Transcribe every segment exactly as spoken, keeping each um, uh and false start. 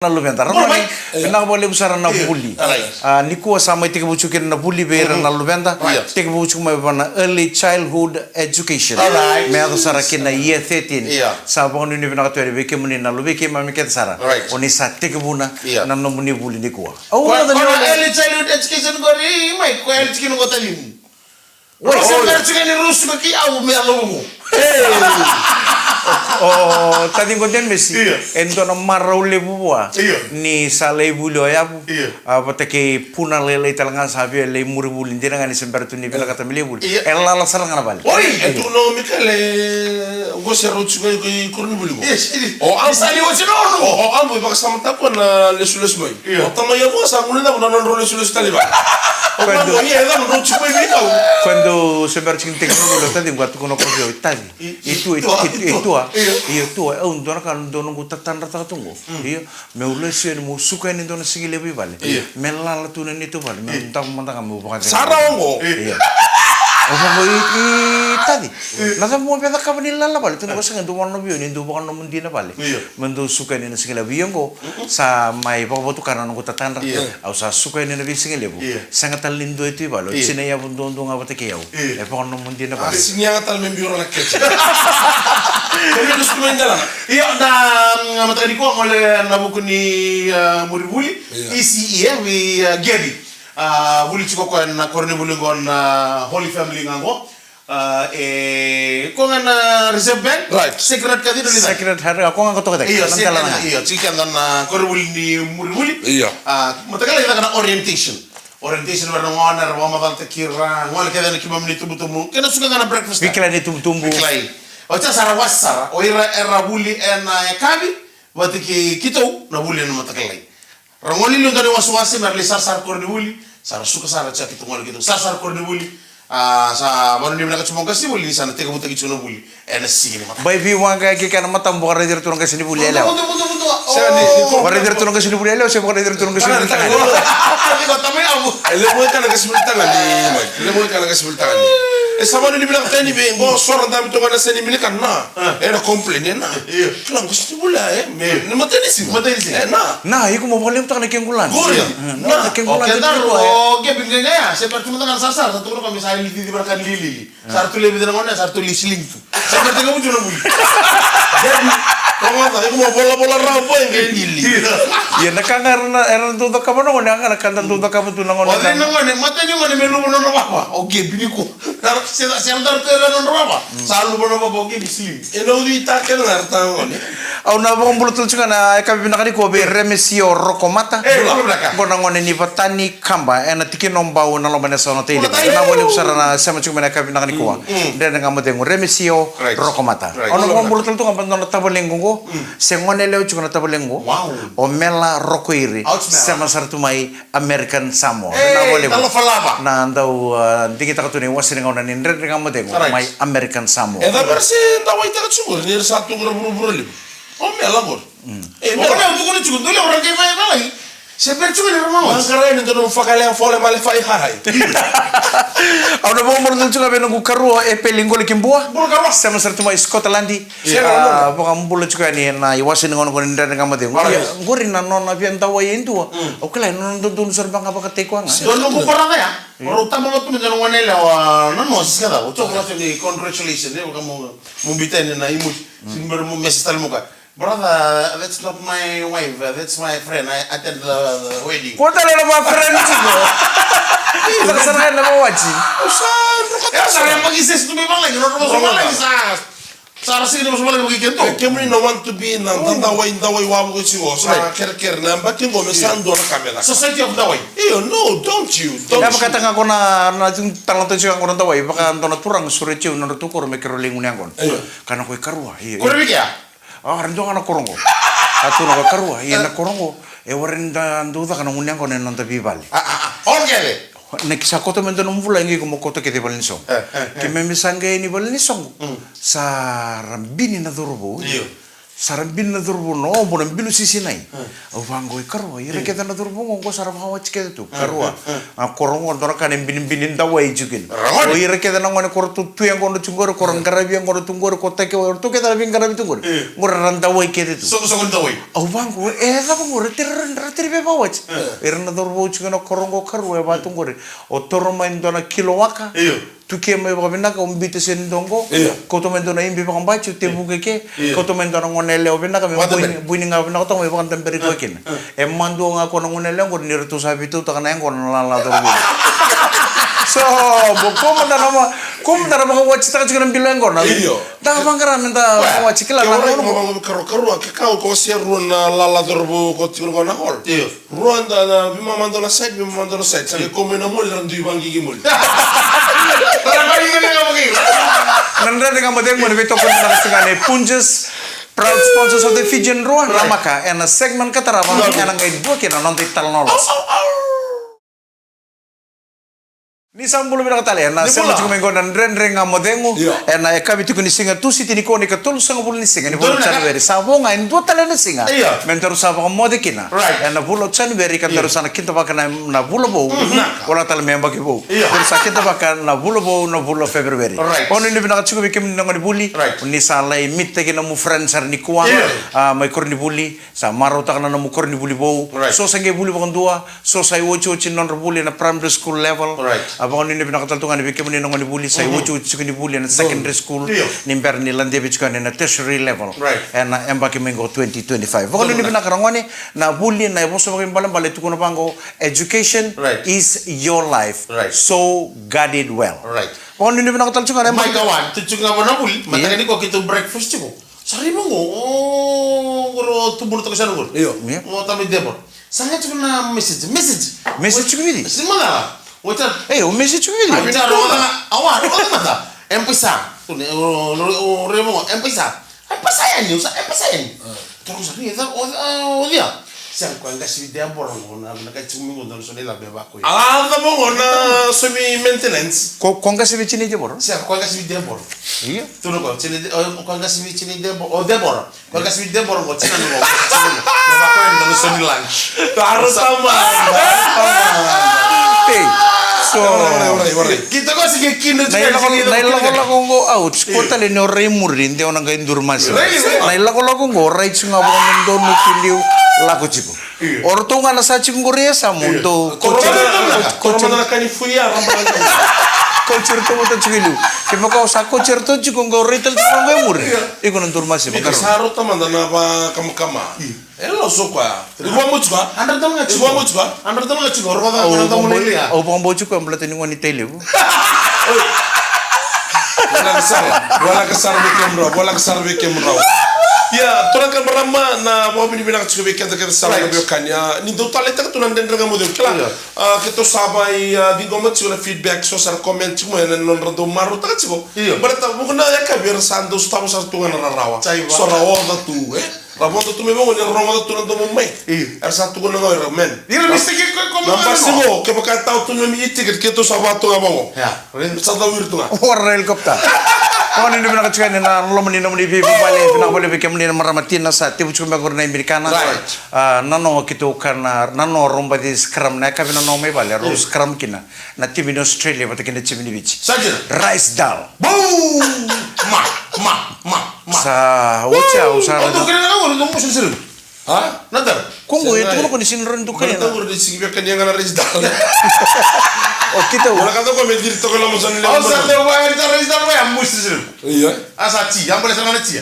na luveda. Ramani, vinaka vakalevu sara na vuli. Alright. A, nikua sa mai tekivu tiko kina na vuli vei ira na luveda. Right. Tekivu tiko mai vua na early childhood education. Alright. Me yaco sara kina year thirteen. Yeah. Sa vakanuinui vinaka tu yani vei kemuni na luvei keimami kece sara. Right. O ni sa tekivuna na nomuni vuli nikua. Au na early childhood education qori, mai, ko early chicken qo talimu. Oi, oi. Sa bera tiko ni rusu ka ki au me yalovu. Hey. O, o, taciqu Denmesi, io, e dua na marau levu vua. Io. Ni sa lai vuli o yavu. Io. A, vata kei puna lailai tale ga sa via lai muri vuli, dina ga ni se bera tu ni vinakata me lai vuli. Io. E lala sara ga na vale. Oi, e tukuna o Mikaele, qo se rau tiko i koronivuli qo. Io, siri. O, au sa ni oti na ono. O, o, au vakasamataka na lesulesu mai. Io. O tamai yavua sa gunu cava na nodrau lesulesu tale vaka. O koya qo, ia, e cava nodrau tiko mai vei kau. Koya dau se bera tiko ni tekivuna vuli o taciqu a tukuna o koya vei au, taci. I, i tua, i, i tua. Io. Io, tua. Au dua na ka dau noqu tatadrataka tu qo. Mm. Io. Meu lesu yani, meu suka yani e dua na sigalevu i vale. Io. Me lala tu na neitou vale. Meu davo mada ga meu vakacegu. Sa rawa qo. Io. Au vaqo, i, i, taci. Na cava mo via cakava ni lala vale? Tukuna o koya, sega, dou vakanonovi au ni dou vakanomu dina vale. Io. Me dou suka yani na sigalevu. Ia qo, sa mai vakavotukana na noqu tatadra. Io. Au sa suka yani na veisigalevu. Io. Sega tale ni dua e tu i vale. O tina yavu duadua ga vata kei au. Io. E vakanomu dina vale. A, sega tale me biu na keche. Kemuni na suka mai dela. Io, na, mm, mataka nikua gole na vuku ni, a, muri vuli. Io. E C E, e, vei, a, Gabby. A, vuli tiko o koya na koronivuli qo na Holy Family ga qo. A, e, ko ga na Reserve Bank? Right. Sacred Cathedral, io. Sacred Heart, a, ko ga ko toka cake. Io, na Sacred, tela na ga. Io, tiko ga na koronivuli ni muri vuli. Io. A, mataka lailai caka na orientation. Orientation vei ira na gone, ra vakamacalataki ira, gone kece na keimami na itubutubu. Kei na suka ga na breakfast. Veikilai ni tubutubu. Veikilai. Oti sa ra wasa sara, o ira era vuli ena yakavi, vata kei keitou na vuli ena mataka lailai. Ra gole i liu dua na iwasewase me ra lai sarasara koronivuli, sa ra suka sara, sa keitou gole keitou sarasara koronivuli, a, sa vakanuinui vinaka tiko mai qasenivuli, sa na tekivutaki tiko na vuli ena siga ni mataka. Bai veiwaqa ki kena matamu, vakaraici ira tu na qasenivuli yalewa. Mudu, mudu, mudu, mudu. Sega ni, ni ko- Vakaraici ira tu na qasenivuli yalewa, se vakaraici ira tu na qasenivuli tagane. Tiko tamai yavu. E levu ga na qasenivuli tagane, Mike. E levu ga na qasenivuli tagane. E sa vakanuinui vinaka tani vei, qo so ra dabe toka na seni milikana. A. Ena complain, ena. Io. Kila qo siti vula, e, me, ni matanisi. Matanisi. E, na. Na, iko mo vakalevutaka na kegulani. Qori. Na, na kegulani. O keda ro, o Gabby qai qai ya, se bera tu mada ga na sarasara, sa tukuna o koya me sa lili, lili, lili. Sa ra tu levu na gone, sa ra tu li sling tu. Sa bera tu ga mutu na vuli. Gabby, o koya, iko mo volavola rawa qo e qai lili. Ia, na ka ga era na, era na dau cakava na gone, a ga na ka da dau cakava tu na gone. O cei na gone, matai ni gone me luva na nona vava, o Gabby nikua. Sa, se, se da tu era nodra vava. Sa luva na vava o Gabby sling. E na ucui ta kece ga era ta gone. Au na vakabula tale tiko ga na yakavi vinaka nikua vei Remesio Rokomata. E, bula vinaka. Qo na gone ni Vatani Kaba, ena tikina o Bau, ena loma ni yasana o Tailevu. Bula, thank you. Na vakalevu sara na sema tiko mai na yakavi vinaka nikua. Mm, mm. Dredre Ga Mo Cegu, Remesio Rokomata. Right. Au na vakabula tale tu ga vei na tavalequ qo. Mm. Se gone yalewa tiko na tavalequ qo. Wow. O Mela Rokoiri. Ouch, Mela. Sema sara tu mai American Samoa. Hey, na vale talofa lava. Na dau, uh, digitaka tu na iwase ni gauna ni Dredre Ga Mo Cegu, right, mai American Samoa. E cava era se dawaitaka tiko qori, ni ra sa tu qori vuravura levu? O Mela qori. Mm. E, o Mela. Koya au tukuna tiko, dou levu ra qai mai valai. Se bera tiko ni ra mai. Maqarai ni dou na fakaleya fole male fai hai. Au na vakabula tale tiko ga vei noqu karua o Epeli Qolekibua. Bula karua. Sema sara tu mai Scotland. Io. Ah, vakabula tiko yani ena iwase ni gauna qo ni Dredre Ga Mo Cegu. Io. Qori na nona via dawai e dua. Mm. Au kila e nona dodonu sara ga vakataki koya ga. Dua noqu brother ya. Io. Rau taba vata tu me dua na gone yalewa, na nosi ka cava. Au tukuna tiko ni congratulations, e, vaka mo, mo biuta yani na imuti. Mm. Sega ni bera mo message tale mo kaya, "Brother, that's not my wife, that's my friend. I attend the, the wedding." Ko tale na friend tiko. Sara sara na mawati. Au sa, au sa, au sa, sa ra sega ni vosa mai vei keitou. E, kemuni na want to be na dawai, dawai wavoki tiko. Sa kerekere na yabaki qo me sa dua na ka me caka. Society of Dawai. Io, no, don't you, don't you. E vakataka qo na, na talanoa tiko qo na dawai, vaka dua na turaga sureti au na nodratou koro me keirau lai gunu yaqona. Io. Ka na ko ikarua, io. Koro vei kea? A, ra dua ga na koro qo. Ka tukuna ko ikarua, ia na koro qo e warai ni da dau caka na gunu yaqona ena noda veivale. A, a, a. All together. Na ki sa koto me dua na vula e qai iko mo koto kece i vale ni soqo. E, e, e. Keimami sa qai yani i vale ni soqo. Mm. Sa ra bini na cauravou. Io. Sa ra bini na cauravou na obo na bilu sisinai. Au vaqo, e karua, ira kece na cauravou qo sa ra vakawati kece tu. Karua. A koro qo dua na ka na binibini dawai tiko kina. O ira kece na gone ko ra tu tu e qo na tu qori, ko ra qaravi e qo na tu qori, ko take, o ratou kece na veiqaravi tu qori. Qori ra dawai kece tu. Soqosoqo ni dawai. Au vaqo, e cava qori, ra tere, ra tere veivakawati. Ira na cauravou tiko na koro qo karua e va tu qori. O toro mai dua na kilo waka. Tukia mai vakavinaka, o biuta se ni dua qo. Io. Kauta mai dua na ibe vakabati, o tevuka ke. Io. Kauta mai dua na gone yalewa vinaka, me bui ni, bui ni ga vinaka toka, me vakadaberi koya kina. E madua ga ko na gone yalewa qori ni ratou sa veitautaka na yaqona na lala cauravou. So, bo ko mada na ma, ko mada na vakawatitaka tiko na bilo yaqona. Io. Da vaqara me da vakawati kila na gone. Karua, karua, ke kau ko se rua na lala cauravou ko tiko na hall. Io. Rua da na veimama dua na side, veimama dua na side. Sa qai kau mai na moli, ra dui vaqigi moli. Na Dredre Ga Mo Cegu ena veitokoni vinaka tiko ga nei Punjas, proud sponsors of the Fijian Drua. Namaka ena segment ka tarava, ena qai dua kina na noda italanoa. Ni sa bula vinaka tale ena sema tiko mai qo na Dredre Ga Mo Cegu. Io. Ena yakavi tiko ni siga Tusiti nikua na ikatolusagavulu ni siga ni vula o January. Sa vo ga e dua tale na siga me daru sa vakamoce kina ena vula o January, ka daru sa na kidavaka na, na vula vou. Vinaka. Wala tale me yabaki vou. Io. Daru sa kidavaka na vula vou, na vula o February. Right. Au nuinui vinaka tiko vei kemuni na gone vuli. Right. Ni sa lai meet taki na nomu friend sara nikua. Io. A, mai koronivuli. Sa marautaka na nomu koronivuli vou. Right. So sa qai vuli vakadua, so sa iotioti na nodra vuli ena primary school level. Right. A, vakanuinui vinaka tale tu ga ni vei kemuni na gone vuli sa iotioti tiko ni vuli ena secondary school. Io. Ni bera ni ladevi tiko yani ena tertiary level. Right. Ena yabaki mai qo twenty twenty-five. Vakanuinui vinaka ra gone, na vuli na vosa vakaibalebale e tukuna vaqo, education is your life. Right. So guard it well. Right. Vakanuinui vinaka tale tiko ga na yabaki. Mai kawa, tu tiko ga vua na vuli, mataka nikua keitou breakfast tiko. Sa raiva qo, o, qori o tubu na toka sana qori. Io. Io. O tama i Debora. Sa qai tiko na message, message. Message tiko vei cei? Message macala. Oi, tara. Ei, o message tiko vei cei? Oi, tara, rogoca ga. Awa, rogoca ga. M-PAiSA. O, o, o, raiva qo, M-PAiSA. M-PAiSA yani, o sa, M-PAiSA yani. Tara, o sa, o, o, o, o, Sega, koya qase vei Debora qo, na, na kai tiko mai qo, na so na ilavo me vako. A, cava qo na so mi maintenance? Ko, ko qase vei tinai Debora? Sega, koya qase vei Debora. Io. Tu na koya, tinai De-, o, koya qase vei tinai Debo-, o Debora. Koya qase vei Debora qo, tinana qo, me vako na so ni lunch. Taro tamada, taro tamada. Ei, so. Warai, warai, warai. Kita qo se ke kina tiko na ilakolako qo, ouch. Ko tale ni o rai muri, de o na qai duru masi. Rai, rai. Na ilakolako qo, rai tiko ga vakadodonu ki liu, lako tiko. Io. O ratou ga na sa tiko qori e yasamu, dou kauti iratou mada na ka ni fui ya, raba na ka ni. Kauti iratou mada tiko i liu. Kevaka o sa kauti iratou tiko qo, rai tale tiko qo e muri. Io. Iko na duru masi, iko sa rauta mada na vakamakama. Io. E lasu koya. Iko vakabauti koya? Hundred tale ga tiko. Iko vakabauti koya? Hundred tale ga tiko. Au vakabauti koya baleta ni gone ni Tailevu. Voleka sara, voleka sara vei kemudrau, voleka sara vei kemudrau. Ia, turaga kei na marama, na vakavinavinaka tiko vei keda kece sara na veiwekani. Ia, ni dau taleitaka tu na Dredre Ga Mo Cegu. Kila, a, keitou sa via, a, ciqoma tiko na feedback, so sa ra comment tiko mai na nodra dau marautaka tiko. Io. Baleta vuqa na yakavi era sa dau sotava sara tu ga na rarawa. So ra oca tu, e? Ra vodo tu mai vaqo ni ra rogoca tu na domo mai. Io. Era sa tukuna ga o ira, man. Ira mistake ko, ko na basi qo, kevaka e tau tu na nomu e-ticket, keitou sa vaka tu ga vaqo. Ia, right. Sa cau ira tu ga. War helicopter. Vakanuinui vinaka tiko yani ena loma ni nomuni veivuvale, vinaka vakalevu vei kemuni na marama tina sa tevu tiko mai qori na ibe ni kana. Right. A, nanoa keitou kana, nanoa robaci scrum na yakavi, nanoa mai vale, rau scrum kina na timi ni Australia vata kei na timi ni Viti. Sa dina. Rice dal. Bou! Ma, ma, ma, ma. Sa oti au sa. O dou kere na gone, dou musu siri. Ha? Na dal. Ko qo e tukuna ko ni sini roni dou kere na. Dou kere ni sini veka ni ga na rice dal. O keitou. Wala ka dou ko me diri toka loma sa ni. O sa dou wa e rice dal wa ya musu siri. Io. A sa ti, ya bale sa na ti.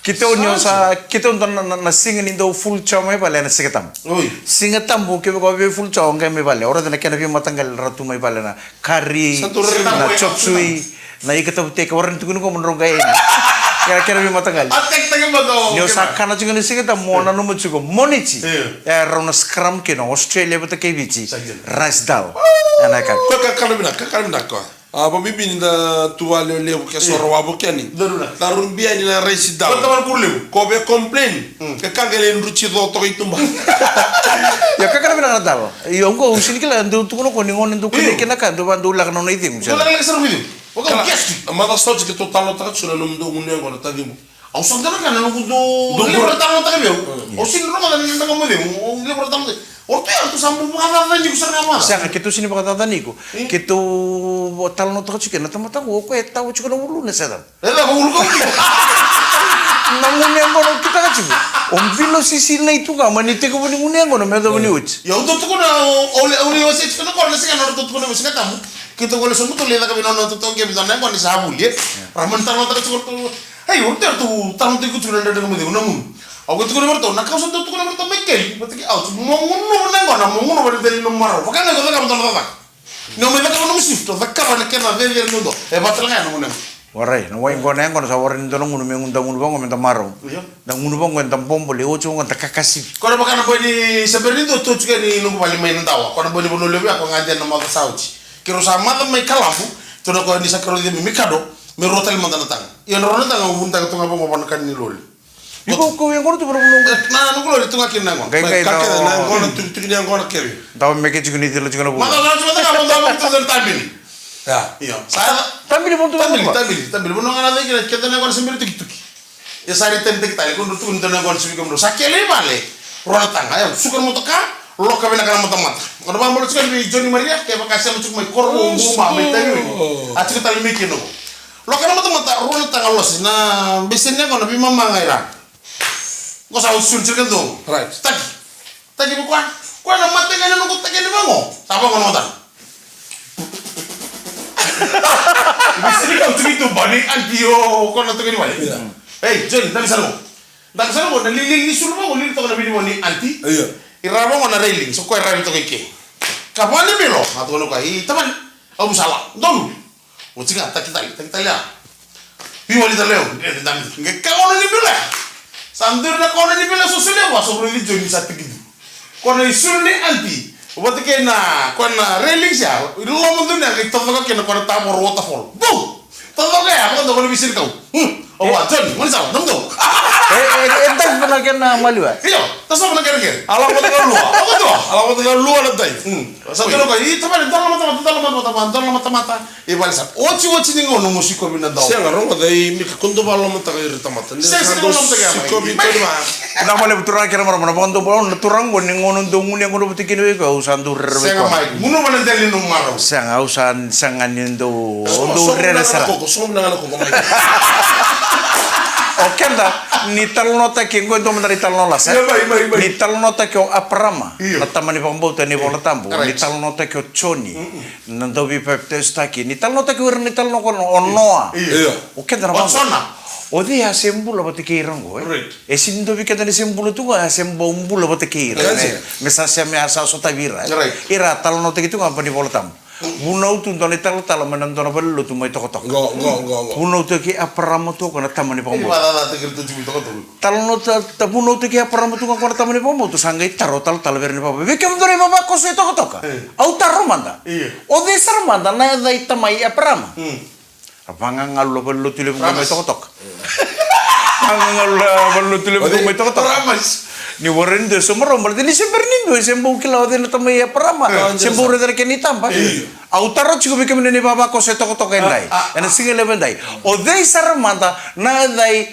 Keitou ni o sa, keitou dua na, na, na siga ni dau full chow mai vale ena Siga Tabu. Oi. Siga Tabu, kevaka o vei full chow, o qai mai vale. O raica na kena veimataqali ra tu mai vale na kari, na chop suey, na ika tavuteke, o rai ni tukuni ko mo drau qai. Kena, kena veimataqali. Ni o sa kana tiko na Siga Tabu, mo nanuma tiko, Moniti. Io. E, rau na scrum kina, Australia vata kei Viti. Rice dal. Ena ka. Ko ka kana vinaka, ka kana vinaka. A, vabibi ni da tu vale levu ke soro wavoki yani. Daru na. Daru bia ni na raisi dal. Ko taman kuru levu. Ko ve complain. Mm. Ke ka qai lai druci co toka i tuba. Ia, ka kana vinaka na dal. Io, qo au sini kila, dou tukuna ko ni gone dou kene kina ka, dou va dou laka na nona icegu. Dou laka laka sara icegu. Waka guest. Mada sa oti ke tou talanoataka tiko na nomudou gunu yaqona tacimu. Au sa dua na ka na noqu dau levu ra talanoataka vei au. Au sega ni rogoca na noqu mo cegu, au levu ra talanoataka. O ratou ya ratou sa bau vakacacani iko sara ga vaka. Sega, keitou sega ni vakacacani iko. Io. Keitou talanoataka tiko kina na tamata qo, o koya e tawa tiko na uluna se cava. E cava uluna? Na gunu yaqona au kitaka tiko. O bilo sisinai tu ga mai na itekivu ni gunu yaqona me yacova ni oti. Ia, au dau tukuna, au, au, au, au, au, sega na koro, na sega na ratou tukuna, sega tabu. Keitou qole sobu, tou lai caka vei na nona totoka, vei na nona yaqona ni sa vuli, e. Ra mani talanoataka tiko ratou. Ei, o ratou, ratou talanoataki iko tiko na Dredre Ga Mo Cegu, na gunu. Au qai tukuna vei ratou, na ka au sa dau tukuna vei ratou mai Keli, vata kei au, mo gunuva na yaqona, mo gunuva na dela ni nomu marau. Vaka ga iko cakava na nona cakacaka. Ni o mai cakava nomu shift, o cakava na kena cecere duadua. E vaka tale ga ya na gunu yaqona. Warai, na wai qo na yaqona sa warai ni dua na gunu me gunu da gunu vaqo me da marau. Io. Da gunu vaqo eda bobole, oti vaqo da kakasivi. Ko na vaka na boy ni se bera ni dua tu tiko ni noqu vale mai na dawa. Ko na boy ni Vanua Levu ya ko gade na maca sa oti. Keirau sa maca mai Kalavu, tu na koya ni sa keirau cici mai Mikado, me rua tale mada na taga. Ia na rua na taga, au vunitaka tu ga vaqo vana kani lori. Iko kau yaqona tu vana vunau. E, na noqu lori tu ga kina na yaqona. Qai, qai, ka kece na yaqona, tukituki ni yaqona kece. Dawa me ke tiko ni cila tiko na vunau. Maca sa oti mada ga, maca sa oti mada ga, tabili. Ya. Io. Sa tabili vou tu. Tabili, tabili, tabili. Vou na gana cei kina keda na yaqona se bera tukituki. Ia sa ri tani taki tale, ko dro tukuni dua na yaqona se vei kemudrou. Sa kele i vale. Rua na taga, ya, suka na motoka, loka vinaka na matamata. Ko na vabalo tiko vei Joni Maria, kevaka sema tiko mai koro, o, buma, mai tavi. A tiko tale mai kina. Loka na matamata, rua na taga losi, na beseni yaqona, veimama ga i ra. Qo sa au suni tiko dou. Right. Taki. Taki vei koya. Koya na mata ga na noqu taki ni vaqo. Sa vaqo na mata. Visiri kau tiki tu bani anti o koya na taki ni vale. Io. Ei, Joni, dabe sara qo. Dabe sara qo, na lili ni sulu vaqo, lili toka na vini vaqo ni anti. Io. I ra vaqo na railing, so koya ravi toka i ke. Ka vani bilo, a toka na koya, i tamani. Au musala. Donu. Oti ga, taki tale, taki tale ya. Veiwali tale o, e, e, dami. Qai kaono ni bilo ya. Sa duri na kaono ni bilo ya, so solia vua, so rui Joni sa tiki tu. Ko na isulu ni anti. Vata kei na, ko na railing ya. I loma duni ya, qai tocoka kina ko na tavoro waterfall. Bum! Tocoka ya, vaka dua ko na visiri kau. Hmm. O, wa, Joni, mani sala, dam dam. E, e, e, dam na kena maliwa. Io, tasova na kerekere. A lako vata ga lua. A lako vata ga lua na tai. Hmm. Sa toro ko, i tamani, dala matamata, dala matamata, dala matamata. E vale sa. Oti, oti ni gauna mo sikovi na dau. Sega, rogoca, i Mika, ko dou vakalomataka ira tamata. Sega, sega, dou vakalomataka, sikovi, mai. Ko ni va. Na male turaga kei na marama, na vakadobula na turaga qo ni gauna dou gunu yaqona vata kina vei koya, au sa dau rerevaki koya. Sega mai, gunu vale dela ni nomu marau. Sega, au sa sega ni dau, au dau rere sara. Sogo na gana koko, sogo na gana koko, mai. O keda, ni talanoataki, qo e dua mada na italanoa lasa. Ia, mai, mai, mai. Ni talanoataki o Aparama, io, na tama ni vakabauta ni iVola Tabu. Right. Ni talanoataki o Joni, mm-mm, na dauveipapitaisotaki. Ni talanoataki o ira na italanoa ko o Noa. Io. O keda na vaqo. O Jona. O cei a se bula vata kei ira qo, e? Right. E sega ni dua vei keda ni se bula tu ga, a se bau bula vata kei ira. Right. Me sa sema, a sa sotavi ira, e? Right. Ira a talanoataki tu ga vaka ni Vola Tabu. Vunau tu dua na italatala mai na dua na valenilotu mai Tokatoka. Qo, qo, qo, qo. Vunautaki Eparama tu ko na tama ni vakabauta. Ni vakacacataki iratou tiko mai Tokatoka. Talanoataki, vunautaki Eparama tu ga ko na tama ni vakabauta, sa qai taro talatala vei ira na ivava. Vei kemudou na ivavakoso e Tokatoka. E. Au taro mada. Io. O cei sara mada na yaca i tamai Eparama? Hmm. A vagagalu na valenilotu levu qo mai Tokatoka. Vagagalu na valenilotu levu qo mai Tokatoka. Ni warai ni dua e sauma rawa baleta ni se bera ni dua e se bau kila o cei na tamai Eparama. E. Se bau raica na kena itaba. Io. Au taro tiko vei kemuni na ivavakoso e Tokatoka edai. A, a, a. Ena siga levu edai. O cei sara mada na yaca i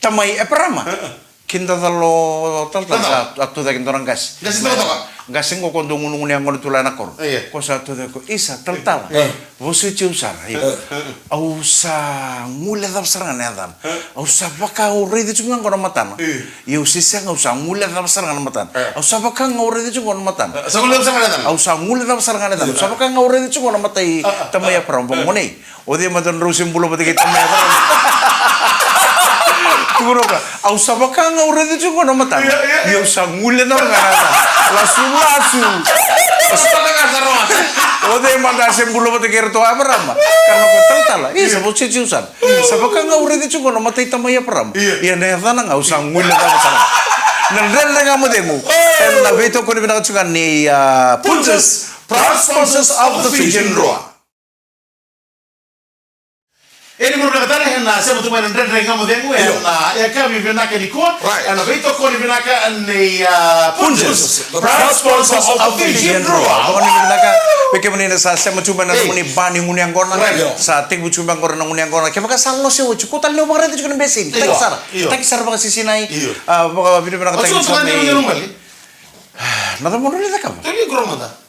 tamai Eparama. E, e. Kida calo talatala, talatala, sa a tucake dua na qase. Qase Tokatoka. Qase qo ko dau gunugunu yaqona tu la ena koro. Io. Ko sa tucake ko, isa, talatala. Io. Vosoti au sara, io. Io, io. Au sa guilecava sara ga na yacana. Io. Au sa vaka au raica tiko ga qo na matana. Io. Ia au se sega, au sa guilecava sara ga na matana. Io. Au sa vaka ga au raica tiko qo na matana. Io, sa guilecava sara ga na yacana. Au sa guilecava sara ga na yacana. Io. Au sa vaka ga au raica tiko qo na mata i, a, a, tamai Eparama, vaqo nei. O cei mada na drau se bula vata kei tamai Eparama? Tukuna o koya, au sa vaka ga au raica tiko na matana. Ia, ia, ia. Ia au sa guilecava ga na yacana. Lasu, lasu. Lasu vata ga sara. O cei mada se bula vata kei iratou o Eparama? Ka na ko talatala. Ia, sa vosoti au sara. Sa vaka ga au raica tiko na mata i tamai Eparama. Ia. Ia na yacana ga au sa guilecava sara. Na Dredre Ga Mo Cegu. Ena veitokoni vinaka tiko ga ni, a, Punjas, proud sponsors of the Fijian Drua. E ni mudu vinaka tale, na sema tu mai na Dredre Ga Mo Cegu, io, ena yakavi vinaka nikua, right, ena veitokoni vinaka nei, ah, Punjas, Punjas, the proud sponsor of the Fijian Drua. Vakavinavinaka vei kemuni na sa sema tu mai na, ei, nomuni ba ni gunu yaqona. Right. Io. Sa tekivu tu mai qori na gunu yaqona. Kevaka sa lose oti, kua tale ni o vakaraica tiko na bese ni. Io. Taki sara. Io. Taki sara vakasisinai. Io. Ah, vakavinavinakataki. Oti, oti, sara mai. Oti, oti, oti, oti. Na cava mo drau lai cakava? Toli qoro mada.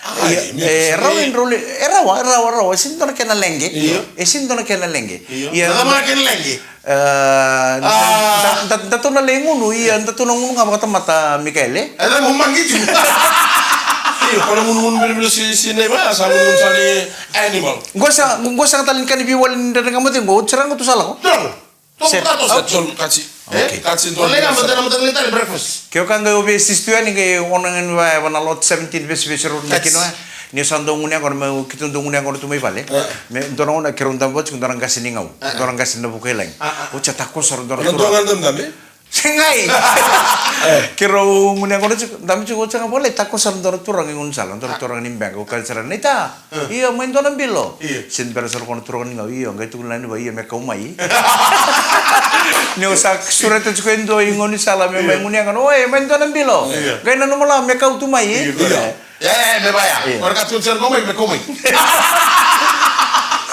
Ia, ai, e rawa, e rawa, e rawa, e rawa. E sega ni dua na kena leqe. Io. E sega ni dua na kena leqe. Io. Ia, na cava na kena leqe? Ah, ah, da, da, datou na lai gunu, ia, datou na gunu ga vakatamata, Mikaele. E cava mo maqi tu? Io, ko na gunugunu bilobilo si, si nei va, sa gunugunu sa ni animal. Qo sa, qo sa tale ni ka ni veiwali ni Dredre Ga Mo Cegu, qo, sara qo tu sa lako. Drogo. Set. Set, John, kati. Okay. Eh? Kati, John. Leqa, mada na mada na tale breakfast. Ke o ka qai o vei sister yani qai o na gani va, va na lot seventeen, vesi, vesi rua na kati. Kina, ni sa dau gunu yaqona, me keitou dau gunu yaqona tu mai vale. Eh. Me dua na gauna keirau dabe tiko, dua na qase ni gau. Eh. Dua na qase na vukailagi. Ah, ah. Oti a takoso sara dua na turaga. Dua ga dabe, dabe? Segai. Eh. Keirau gunu yaqona tiko, dabe tiko, oti a ga volai, takoso sara dua na turaga i gaunisala, dua na turaga ni beqa, au kaya sara, Naita. Io, mai dua na bilo. Io. Sega ni bera sara ko na turaga ni gau, io, qai tukuna yani vua, io, me kau mai. Ni au sa sureta tiko e dua i gaunisala me mai gunu yaqona, oi, mai dua na bilo. Io. Qai nanuma la me kau tu mai. Io. Io. E, e, me vaya. Io. Ora ka tukuna sara ko mai, me kau mai.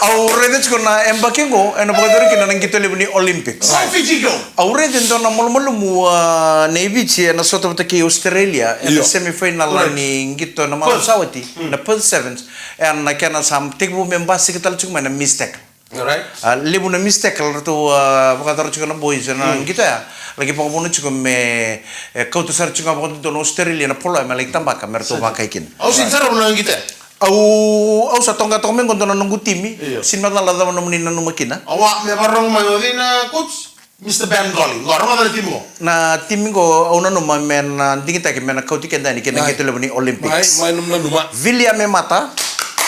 Au raica tiko na yabaki qo, ena vakayacori kina na qito levu ni Olympics. Right. Au raica e dua na malumalumu, ah, nei Viti, ena sota vata kei Australia, ena semifinal ni qito ena macawa sa oti, na Perth Sevens. Ena kena sa tekivu me basika tale tiko mai na missed tackle. Alright. Ah, levu na missed tackle, ratou, ah, vakayacora tiko na boys ena qito ya. Laki vakavuna tiko me, e, kauta sara tiko ga vakadodonu na Australia na polo ya me laki tabaka me ratou vakaikina. Au sega ni sarava na qito ya. Au, au sa toqa toka mai qo dua na noqu timi. Io. Sega ni macala cava nomuni nanuma kina. Au a, me vakarorogo mai o cei na coach? Mister Ben Goli, qo, rogoca na timi qo. Na timi qo, au nanuma me na digitaki me na kauti keda yani ki na qito levu ni Olympics. Mai, mai, nomu nanuma. Viliame Mata,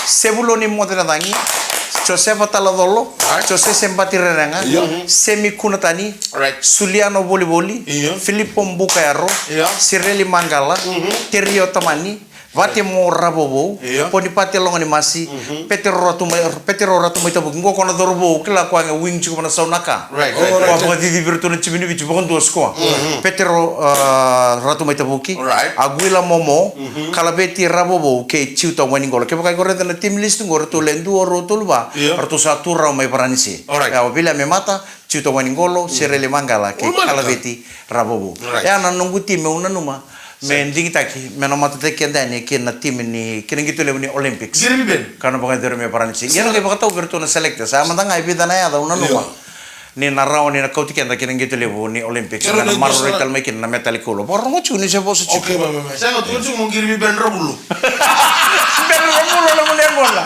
Sevuloni Mocenacagi, Josefa Talacolo, right, Jose Sebati Rerega, io, Semi Kunatani, right, Suliano Volivoli, io, Filipo Bukayaro, io, Sireli Maqala, mhm, Terio Tamani, Vate Mo Ravovou, io, Ponipate Loganimasi, mhm, Petero Ratu Mai, Petero Ratu Mai Tavuki, qo ko na cauravou, kila koya ga wing tiko vua na Saunaka. Right, right, right. Koya vakacicivi iratou na timi ni Viti, vakadua sikoa. Mhm. Petero, ah, Ratu Mai Tavuki, right, Aguila Momo, mhm, Kalaveti Ravovou, kei Jiuta Wainiqolo. Kevaka iko raica na team list qo, ratou le dua, rua, tolu, va, io, ratou sa tu rawa mai Varanise. Alright. Ia, o Viliame Mata, Jiuta Wainiqolo, mhm, Sireli Maqala, kei Kalaveti Ravovou. Right. Ia na noqu timi au nanuma me digitaki, me na matataki keda yani ki na timi ni, ki na qito levu ni Olympics. Qiri Ben. Ka na vakayacori mai Varanise. Ia na qai vakatau vei iratou na selectors. A mada ga e vica na yaca au nanuma. Io. Ni na rawa ni na kauti keda ki na qito levu ni Olympics. Me na maroroi tale mai kina na metali koula. Vakarorogo tiko ni se vosa tiko. Okay, mai, mai, mai. Sega, tukuna tiko mo qiri Ben Ravulu. Ben Ravulu na mune bola.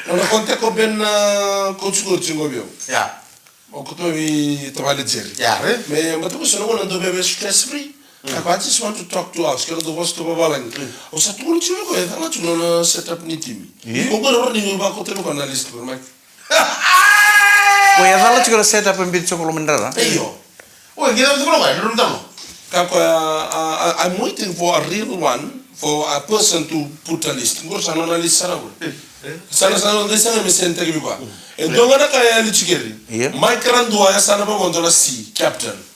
Ona contact ko Ben, ah, coach, coach, tiko vei au. Ia. O koto vei tavale Jerry. Ia, e? Me, baleta ko so na gauna dau veve stress free. Mm. Kaya ko, I just want to talk to us. Kena dau vosa tu vavalagi. Mm. Au sa tukuna tiko vei koya, e cala tiko na nona setup ni timi. Io. Ko qori rawa ni vakauta vei koya na list, bro, Mike. Oi, e cala tiko na setup e biuta tiko lo Mandrara. Io. Oi, qai cala tiko lo qai, drum tamo. Kaya ko, uh, uh, I'm waiting for a real one, for a person to put a list. Qori sa nona list sara qori. Sa na, sa na, sa na me send taki vei koya. E dua ga na ka e yali tiko keri. Io. Mike Radua e sa na vaqo dua na C, captain.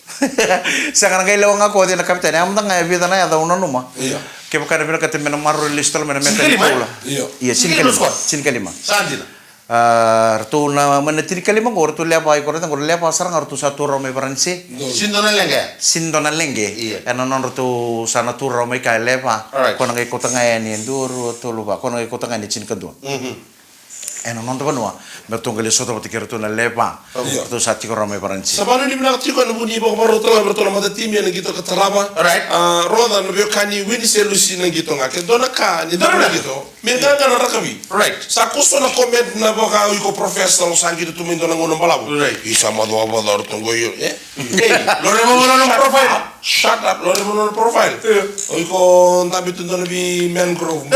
Sega, na qai lewa ga ko cei na kapiteni. A mada ga e vica na yaca au nanuma. Io. Kevaka na vinakata me na maroroi lesu tale mai na metali koula. Io. Io, tinikalima. Tinikalima. Sa dina. Ah, ratou na, mai na tinikalima qo, ratou lewe va, iko raica qo, lewe va sara ga ratou sa tu rawa mai Varanise. Sega ni dua na leqe. Sega ni dua na leqe. Io. Ena nodratou sa na tu rawa mai kea lewe va. Alright. Ko na qai kauta ga yani e dua, rua, tolu, va. Ko na qai kauta ga yani e tinikadua. Mhm. Ena noda vanua, me ratou qai lai sota vata kei iratou na lewe va. Io. Ratou sa tiko rawa mai Varanise. Sa vanua ni vinaka tiko ena vuku ni vakavakarau tale ga vei iratou na matatimi ena qito ka tarava. Right. Ah, rogoca na veiwekani, wini se lusi na qito ga. Ke dua na ka ni dua na qito, me qaqa na rakavi. Right. Sa kusou na comment na vaka o iko professional, sa qito tu mai dua na gauna balavu. Right. Isa, macawa vakacava ratou qo, io, e? Ei, lori mai nona profile. Shut up, lori mai nona profile. Io. O iko dabe tu dua na vei mangrove.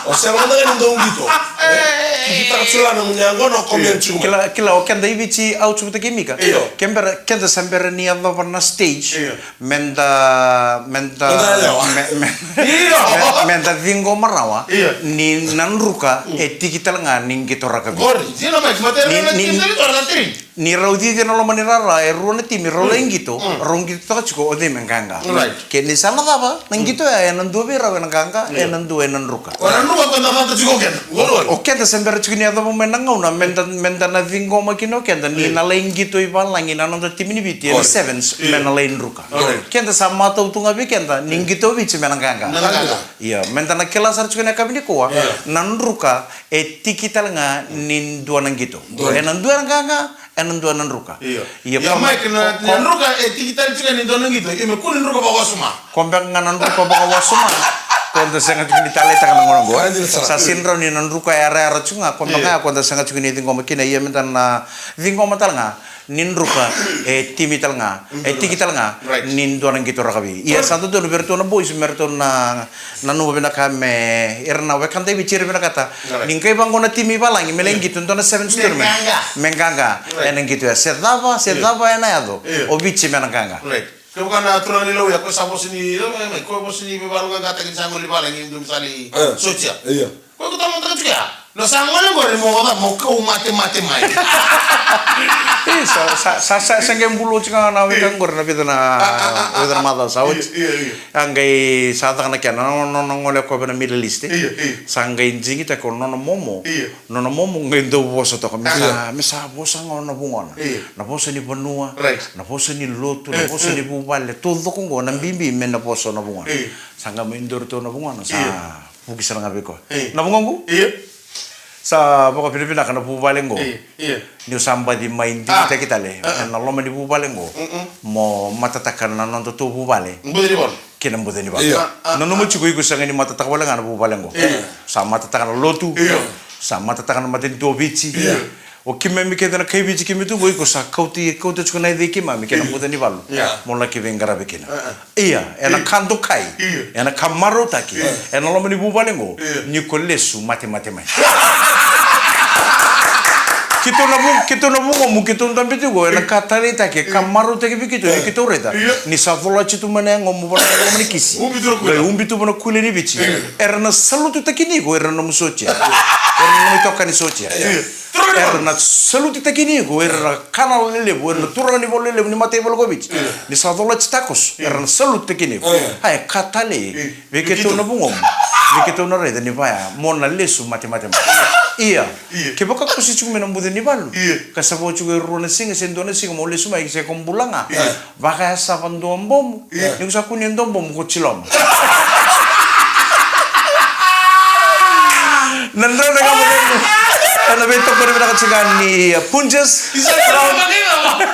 O sega mada ga ni dau qito. E? Tikitaka tiko la na gunu yaqona o comment tiko mai. Kila, kila, o keda i Viti, au tiko vata kei Mika. Io. Ke bera, keda sa bera ni yacova na stage. Io. Meda, meda, Meda yalewa. me, me, Io. me, meda ciqoma rawa. Io. Ni na druka, e tiki tale ga ni qito rakavi. Qori, zina mai, mate Ni, na ni, tiki tale ga na tiki. Ni rau cici na loma ni rara, e rua na timi, rau lai qito, rau qitotaka tiko, o cei me qaqa. Right. Ke ni sa na cava, na qito ya, e na dua vei rau e na qaqa, e na dua e na druka. O na druka ko na cata tiko keda. Qori, qori. O keda se bera tiko ni yacova mai na gauna, meda, meda na ciqoma kina o keda, ni na lai qito i valagi na noda timi ni Viti, e na sevens, me na lai druka. Qori. Keda sa matau tu ga vei keda, ni qito Viti me na qaqa. Na qaqa. Ia, meda na kila sara tiko na yakavi nikua, na druka, e tiki tale ga ni dua na qito. Dua. E na dua e na qaqa, e na dua na druka. Io. Ia, ko- Mike, na, ko- na druka e tiki tale tiko ni dua na qito. Io, me kua ni druka vakawasoma. Ko beka ga na druka vakawasoma. Ko da sega tiko ni taleitaka na gauna qo. Sa sega ni rawa ni na druka yarayara tiko ga. Ko beka ga ko da sega tiko ni ciqoma kina. Ia, meda na ciqoma tale ga ni druka e timi tale ga. E tiki tale ga. Right. Ni dua na qito rakavi. Ia, sa dodonu vei ratou na boys, me ratou na nanuma vinaka me ira na wekada i Viti era vinakata. Right. Ni qai vaqo na timi i valagi, me lai qito dua na sevens tournament. Me qaqa. Me qaqa. Right. E na qito ya. Se cava, se cava e na yaco. Io. O Viti me na qaqa. Right. Kevaka na turaga ni Lauya, ko sa vosa ni, ko vosa ni veivaluqaqataki ni sa gole i valagi, dou sa lai sotia. Io. Ko iko tau mataka tiko ya. Na sa gole qori mo oca mo kau mate mate mai. E, sa, sa, sa, sa, sa qai bulu oti ga na weka qori na vica na, vica na macawa sa oti. Io, io, io. A qai sa caka na kena, na, na, na gole ko vei na Middle East. Io, io. Sa qai jigitaki o nona momo. Io. Nona momo qai dau vosa toka. Me sa, me sa vosa ga o na vugona. Io. Na vosa ni vanua, right, na vosa ni lotu, na vosa ni vuvale. Taucoko qo, na bibi me na vosa o na vugona. Io. Sa qai mai dua ratou na vugona, sa. Io. Vuki sara ga vei koya. Io. Na vugoqu? Io. Sa vakavinavinaka na vuvale qo. Io, io. Niu sa baci mai digitaki tale. Ah, ah. Ena loma ni vuvale qo. Mm-mm. Mo matataka na nodatou vuvale. Buca ni valu. Kei na buca ni valu. Io. Ah, ah, nanuma tiko iko sega ni matataka wale ga na vuvale qo. Io. Sa matataka na lotu. Io. Sa matataka na matanitu o Viti. Io. O keimami kece na kai Viti keimami tu qo, iko sa kauti, kauta tiko na yaca i keimami kei na buca ni valu. Io. Mo laki veiqaravi kina. Ah, ah. Ia, ena ka dokai, ena ka marautaki, ena loma ni vuvale qo, ni ko lesu matemate mai. Keitou na vu, keitou na vugomu, keitou dabe tiko, ena ka taleitaki, ka marautaki vei keitou, ni keitou raica ni sa colati tu mai na yagomu vaka na loma ni kisi. Qai ubi tu mai na kuila ni Viti. Era na salututaki ni iko, era na nomu sotia. Era na nomu itokani sotia. Era na salututaki ni iko, era na kana lelevu, era na turaga ni valu lelevu ni mataivalu ko Viti. Ni sa colati takoso, era na salututaki ni iko. Ia. A, e ka talei vei keitou na vugomu, vei keitou na raica ni vaya mo na lesu matemate mai. Ia. Ia. Kevaka ko se tiko mai na buca ni valu, ia, ka sa vo tiko e rua na siga se dua na siga mo lesu mai se ko bula ga. Ia. Vakayasava dua bomu. Ia. Ni ko sa kunea dua bomu ko tiloma. Na dredre ga mo cegu. Ena veitokoni vinaka tiko ga ni, uh, Punjas. Isa, isa, isa, isa.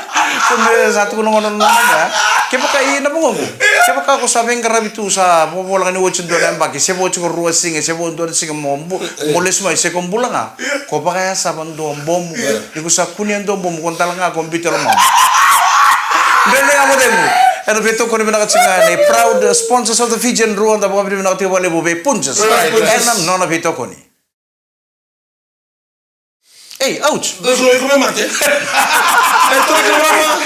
Punjas, sa tukuna gona na nona, ya. Kevaka i na vugoqu. Kevaka ko sa veiqaravi tu sa vovolaka ni oti dua na yabaki, se vo tiko rua siga, se vo dua na siga mo bu-, mo lesu mai, se ko bula ga. Ko vakayasava dua bomu. Ia. Ni ko sa kunea dua bomu, ko dala ga ko biuta e lomamu. Dredre ga mo cegu. Ena veitokoni vinaka tiko ga ni proud sponsors of the Fijian Drua, da vakavinavinaka tiko vakalevu vei Punjas. Right, right. Ena nona veitokoni. Ei, ouch. Dou sa iko me mate. E, toka mama.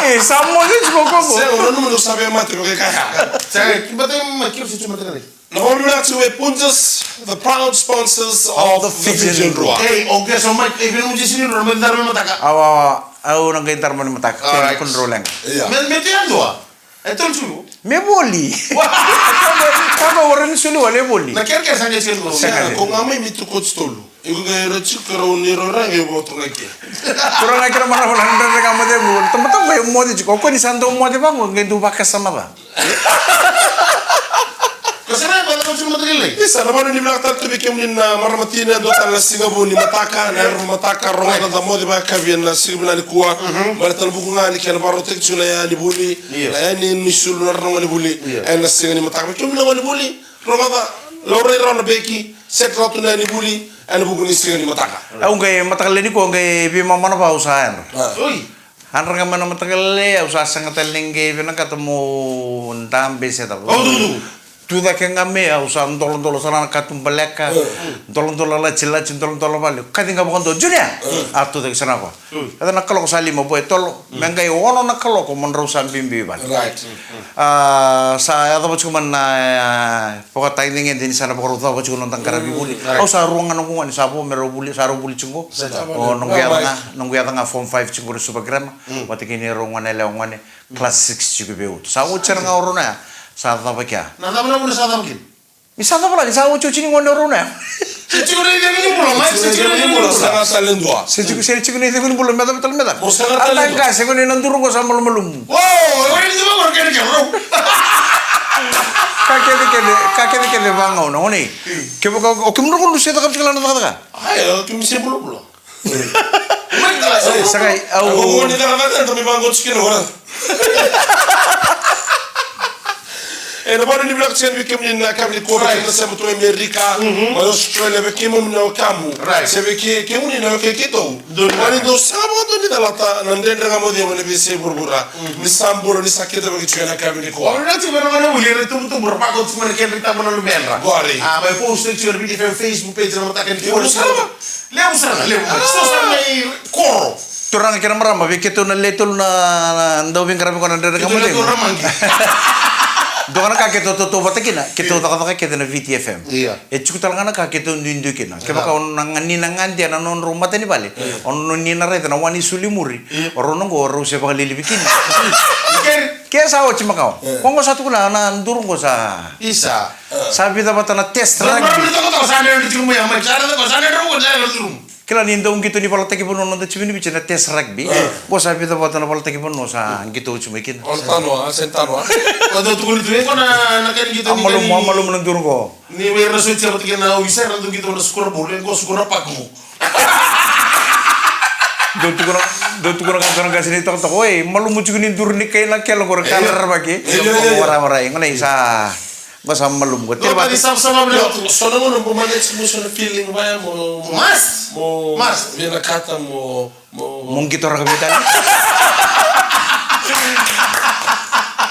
Ei, sa moce tiko qo. Se, o nanuma ni sa via mate, ko ke kaya. Sa, ke mate, ma, ke se mate. Na vakavinavinaka tiko vei Punjas, the proud sponsors of the Fijian Drua. Ei, okay, so Mike, e, vei na muji sini drua, me dara me mataka. Awa, awa, au na qai dara me mataka. All right. Control leqa. Ia. Me, me tu yadua. E tolu tu. Me voli. Wa. Kama, kama ora ni soli wale voli. Na kerekere sa qai soli wale. Sa qai. Ko ga mai me tu ko tolu. Iko qai rau tiko rau ni rau ra qai votu ga ke. Turaga kei na marama, na dredre ga mo cegu. Tamata qai moce tiko. Ko ni sa dau moce vaqo, qai dau vakasama va. Ko sa na qai dau tiko mataqali. Isa, na vanua ni vinaka tale tu vei kemuni na marama tina, dua tale na siga vou ni mataka, na erava mataka, rogoca da moce vakayakavi ena siga vinaka nikua. Mhm. Baleta na vuku ga ni kena vakarautaki tiko na yaya ni vuli. Io. Na yaya ni sulu na rogo ni vuli. Io. Ena siga ni mataka. Vei kemuni na rogo ni vuli. Rogoca, laurai rawa na beki, set rawa tu na yaya ni vuli, ena vuku ni siga ni mataka. Au qai mataka lailai nikua, au qai veimama na vau sa yadra. A. Oi. Yadra ga mai na mataka lailai, au sa sega tale ni qai vinakata meu dabe se cava. Au dudu. Tu cake ga mai, au sa doladola sara na katubaleka, doladola latilati, doladola vale. Kaci ga vakadua, Junior! A tu cake sara na va. Yaco na kaloko sa lima, boy, tolo. Me qai ono na kaloko mo drau sa biubiu i vale. Right. A, sa yacova tiko mai na, e, vakatagedegede ni sa na vakarau cava tiko na noda qaravi vuli. Right. Au sa rua ga noqu gone sa vo me rau vuli, sa rau vuli tiko. Sa tava. O, noqu yaca ga, noqu yaca ga form five tiko na Suva Grammar. Vata kei neirau gone yalewa gone. Class six tiko vei utu. Sa oti sara ga o rau na ya. Sa cava kea. Na cava na vuna sa cava kina? Ni sa cava la, ni sa otioti ni gone o rau na ya. Se tiko na icegu ni bula, Mike, se tiko na icegu ni bula. Sa ga tale dua. Se tiko, se tiko na icegu ni bula, me cava tale, me cava. Mo sa ga tale dua. A, qase, gone na duru qo sa malumalumu. O, e gone ni cava qo, kene ke rau. Ka kece kece, ka kece kece vagauna, gone. Kevaka o kemudou qo dou se cakava tiko la na cakacaka. Ai, o kemu se bulabula. Sa qai, au. Au ni cakacaka, eda mai vaqo tiko kina ora. E, na vanua ni vinaka tiko yani vei kemuni na yakavi nikua, vei kemuni na sema tu e Amerika, mai Australia, vei kemuni na wekamu. Right. Se vei ke-, kemuni na weka keitou. Donu. Mani dou sega vakadua ni calata na Dredre Ga Mo Cegu ena veiyasai vuravura. Ni sa bula, ni sa kidavaki tiko ena yakavi nikua. Au na tiko vei na gone vuli era tubutubu, ra vaqo tiko mai na kedra itaba na luvedra. Qori. A, mai post tiko ena Viti F M Facebook page na mataka nikua. Io, sara. Levu sara, levu. So sara na ikoro. Turaga kei na marama, vei keitou na le tolu na, na dauveiqaravi qo na Dredre Ga Mo Cegu. Keitou na turaga maqi. Dua ga na ka keitou tautauvata kina, keitou cakacaka kece na Viti F M. Ia. E tiko tale ga na ka keitou duidui kina. Kevaka o na ga ni na gadia na nodrau matanivale, o na ni na raica na wani sulu i muri, o rau na qo, o rau se vakalilivi kina. Ke sa oti makawa. Ko qo sa tukuna na duru qo sa. Isa. Sa vica vata na test rugby. Sa dredre tiko mai, mai, sa dredre tiko, sa dredre tiko, sa dredre tiko. Kila ni dau qito ni valataki vanua noda timi ni Viti na test rugby. Qo sa vica vata na valataki vanua sa qito oti mai kina. O na tanoa, a, se tanoa. O dau tukuni tu e ko na, na kena qito ni malumu, a malumu na duru qo. Ni vei ira na sotia vata kei na ovisa era dau qito na sukura bulu, e qo sukura paku. Dau tukuna, dau tukuna ka dua na qase ni tokatoka, oi, malumu tiko ni duru ni kai na kelo qo ra ka rarabaki. Io, io, io. Warawara, e gona isa. Qo sa malumu qo. Io, tere vata. Pati savasava na tu. So na gauna mo manage mo so na feeling vaya mo, mo. Must. Mo. Must. Vinakata mo, mo. Mo qito raka vei tale.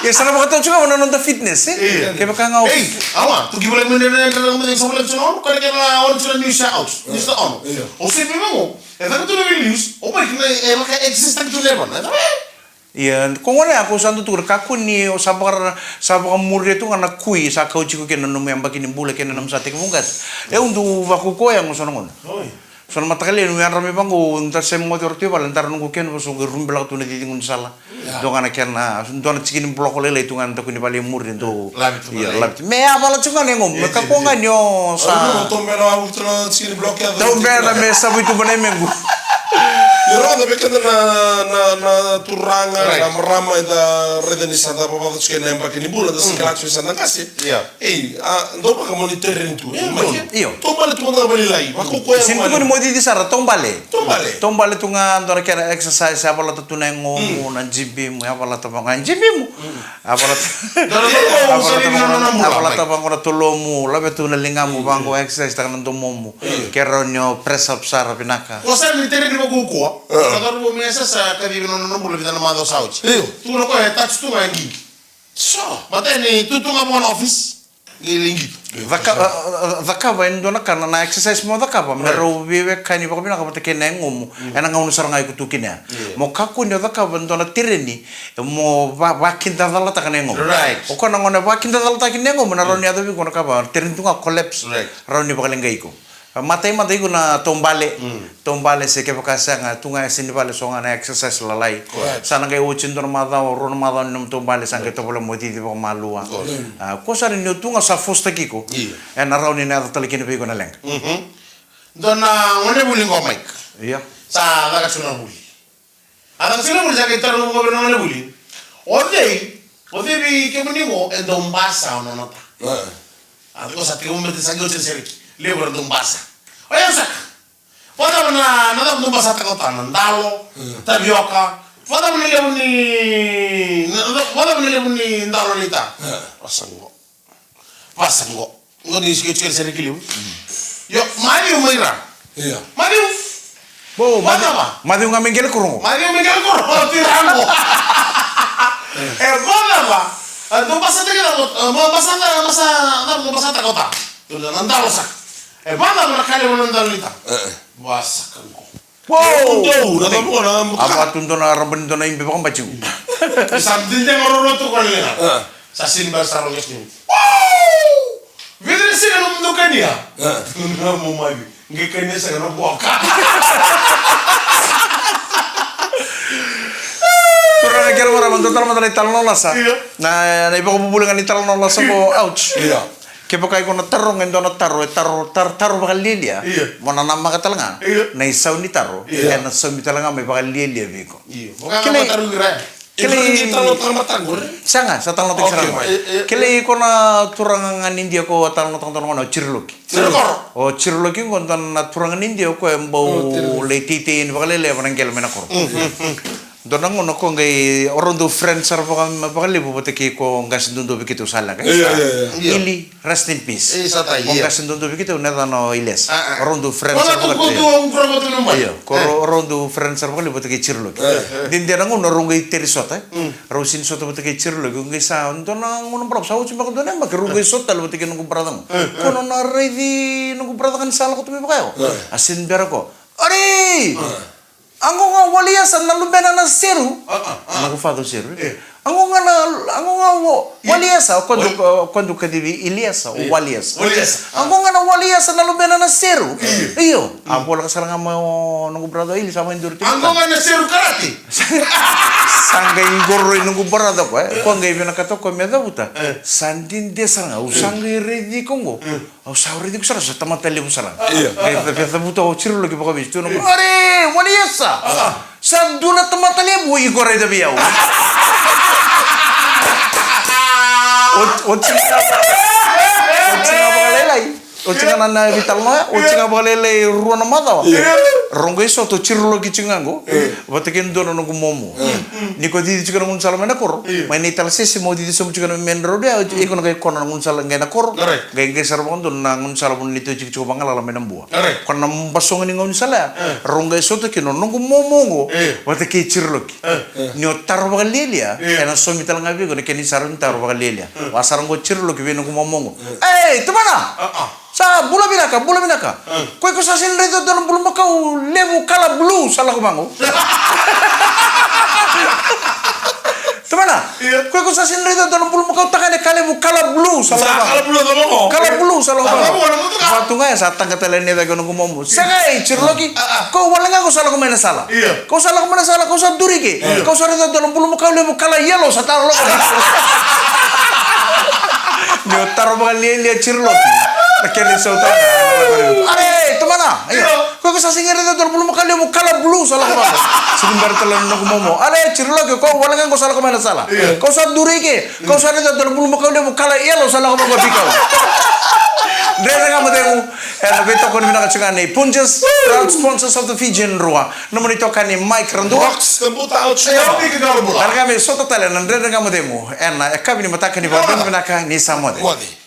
Ia sa na vakatau tiko ga na noda fitness, e? Io. Kevaka ga o. Ei, awa, tu ki volai mai na, na, na, na, sa volai tiko na ono, kare kere na ono tiko na news sa out. News na ono. Io. O se vei mo, e caka tu na news, o mai kina, e vaka exist taki tu na e vana. Ia, ko gona ya, ko sa dau tukuna, kakua ni o sa vaka, sa vakamuria tu ga na kui sa kauti iko kina na nomu yabaki ni bula kei na nomu sa tekivu qase. E, au dau vakaukauwa ya qo so na gauna. Oi. So na mataka lailai niu yadra mai vaqo, da se moce ora tu i vale, da ra noqu kena vasu qai rubilaka tu na cici gaunisala. Ia. Dua ga na kena, dua na tiki ni buloko lailai tu ga na daku ni vale i muri, dau. Lavi tu. Ia, lavi tu. Me yavala tu ga na yagomu, me kakua ga ni o sa. Io, io. Au dau bena wavu tu na tiki ni buloko ya. Dau bena me savu i tuba na yamequ. Ni rogoca vei keda na, na, na turaga, na marama, eda raica ni sa da vavaca tiko na yabaki ni bula, da sa kila tiko ni sa da qase. Ia. Ei, a, dau vaka mo ni tereni tu. E, mai ke. Io. Taubale tu mada ga valilai. Vakaukauwa. Sega ni tukuni mo cici sara, taubale. Taubale. Taubale tu ga, dua na kena exercise, yavalata tu na yagomu, na jibimu, yavalata vaqo na jibimu. Yavalata. Dua na, yavalata vaqo na tolomu, laveta tu na ligamu vaqo, exercise taka na domomu. Io. Ke rawa ni o press up sara vinaka. Ko sa ni tereni vakaukauwa. Io. Sa karuva me sa sa kacivi na nona bula vica na macawa sa oti. Io. Tu na koya e touch tu ga e qito. So, matai ni tu tu ga mo na office. Ni qito. Caka-, a, a, a, cakava e dua na ka na, na exercise mo cakava, me rau veiwekani vakavinaka vata kei na yagomu. Ena gauna sara ga iko tu kina ya. Io. Mo kakua ni o cakava e dua na tereni, e mo va-, vakidacalataka na yagomu. Right. O koya na gauna e vakidacalataki na yagomu, na rawa ni yacovi iko na ka va, tereni tu ga collapse. Right. Rawa ni vakaleqai iko. Matai mada iko na taubale. Taubale se kevaka sega, tu ga e sega ni vale so ga na exercise lalai. Correct. Sa na qai oti e dua na macawa, rua na macawa ni nomu taubale, sa qai tovolea mo cici vakamalua. Correct. A, ko sa ni o tu ga sa force-taki iko. Io. Ena rawa ni na yaco tale kina vei iko na leqa. Dua na gone vuli qo, Mike. Io. Sa caka tu na vuli. A caka tiko na vuli, sa qai taroga vaqo vei na gone vuli. O cei, o cei vei kemuni qo e dau basa o nona ta? A, o sa tekivu me sa qai oti na sereki. Levu era dau basa. O yau saka. Vakacava na, na cava dau basataka o ta? Na dalo, tavioka. Vakacava na levu ni, na, na, vakacava na levu ni dalo ni ta? Vasa qo. Vasa qo. Qo ni sike tiko na sereki levu. Io, Maciu mai ra. Io. Maciu. Bo, Maciu. Vakacava? Maciu ga mai qele kuro qo. Maciu mai qele kuro. O, tui ra qo. E, vakacava? A dau basataki cava, a, ma-, basataka, basa, cava dau basataka o ta? Dau na dalo saka. E vacava na ka levu na dalo ni ta? E, e. Basaka qo. Wow! Dau, na cava qo na muka? A vatu dua na raba ni dua na ibe vakabati qo. Sa dede ga roro tu ko lega. E. Sa sini bera sa rogo sini. Wow! Vica na siga na mudu kania? E. Na mo mavi. Qai kania saka na vuaka. Turaga kei na marama, dou tala mada na italanoa lasa. Io. Na, na ivakavuvuli ga ni talanoa lasa qo, ouch. Io. Kevaka iko na taroga e dua na taro, e taro, tar-, taro vakalialia. Io. Mo na namaka tale ga. Io. Na isau ni taro. Io. Ena saumi tale ga mai vakalialia vei iko. Io. Mo ka ga kilai, mo tarogi ira. Kilai. Iko ni talanoataka mataqu, e? Sega, sa talanoataki sara ga. Okay, mai. E, e, kilai iko na turaga ga ni Idia ko talanoataka dua na gauna o Tiriloki. Tiro koro. O Tiriloki qo dua na turaga ni Idia o koya e bau, oh, Tiriloki, lai teitei yani vakalailai ena qele mai na koro. Mm, mm, mm. Dua na gauna ko qai, o rau dau friend sara vaka, vakalevu vata kei ko qase duadua vei keitou sa leqa. Io, io, io. Ili, rest in peace. Io, sa tai, io. Ko qase duadua vei keitou na yacana o Iliesa. A, a. O rau dau friend sara vakalevu. Io, ko rau, o rau dau friend sara vakalevu vata kei Tiriloki. Io, io. Dede na gauna rau qai teri sota, e. Mm. Rau sini sota vata kei Tiriloki, qai sa dua na gauna balavu, sa oti beka dua na yabaki, rau qai sota tale vata kei noqu brother qo. Io, io. Ko na raici noqu brother ka ni sa lako tu mai vakayawa. Io. A sini bera ko. Ari! Io. Aqo ga o Waliasa na luvena na Seru. A, a, a. Noqu father o Seru. E. Aqo ga na, aqo ga o Waliasa, o koya dau, o koya dau kacivi Iliesa, o Waliasa. Waliasa. Aqo ga na Waliasa na luvena na Seru. Io. Io. A voleka sara ga mai o noqu brother Ili, sa mai duri tiko. Aqo ga na Seru karate. Sa qai qoroi noqu brother o koya, e. Koya qai vinakata o koya me cavuta. E. Sa dede sara ga, au sa qai raici iko qo. E. Au sa raici iko sara, sa tamata levu sara. Io. Qai ca-, qai cavuta o Tiriloki vakaviti tu na, are, Waliasa. A. Sa dua na tamata levu iko raica vei au. Oti, oti ga, oti ga vakalailai. Oti ga na, na veitalanoa, oti ga vakalailai rua na macawa. Io. Rau qai sota o Tiriloki tiko ga qo. Io. Vata kei na dua na noqu momo. Io. Ni ko cici tiko na gaunisala mai na koro. Io. Mai na italasese mo cici sobu tiko na main road ya, iko na qai kona na gaunisala qai na koro. Correct. Qai, qai sara vakadua na gaunisala vuna ni tiko, tiko vagalala mai na bua. Correct. Ko na basoga ni gaunisala ya. Io. Rau qai sota kina o noqu momo qo. Io. Vata kei Tiriloki. Io. Ni o taro vakalialia, io, ena saumi tale ga vei iko na kena isau ni taro vakalialia. Io. Vaka sara qo o Tiriloki vei noqu momo qo. Io. Ei, tamana! A, a. Sa bula vinaka, bula vinaka. A. Ko iko sa sini raica dua na bulumakau levu kala blue sa lako vaqo. Tamana. Io. Ko iko sa sini raica dua na bulumakau tagane ka levu kala blue sa lako vaqo. Sa kala blue sa lako vaqo. Kala blue sa lako vaqo. Sa lako vaqo. Vatu ga ya sa taqa tale yani cake o noqu momo. Sega, e Tiriloki. A, a. Ko wale ga ko sa lako mai na sala. Io. Ko sa lako mai na sala, ko sa duri ke. Io. Ko sa raica dua na bulumakau levu kala yellow sa taro lako. Ni o taro vakalialia Tiriloki. Na kena isau tale ga. Are, tamana. Io. Io. Ko iko sa sini raica dua na bulumakau levu kala blue sa lako vaqo. Sini bera tale na noqu momo. Are, Tiriloki, ko wale ga ko sa lako mai na sala. Io. Ko sa duri ke. Ko sa raica dua na bulumakau levu kala yellow sa lako vaqo vei kau. Dredre Ga Mo Cegu. Ena veitokoni vinaka tiko ga nei Punjas, proud sponsors of the Fijian Drua. Nomuni itokani Mike Radua. Rox the Buta out. Io, Mike Radua. Qai me sota tale na Dredre Ga Mo Cegu ena yakavi ni mataka ni Vakadonui Vinaka, ni sa moce. Moce.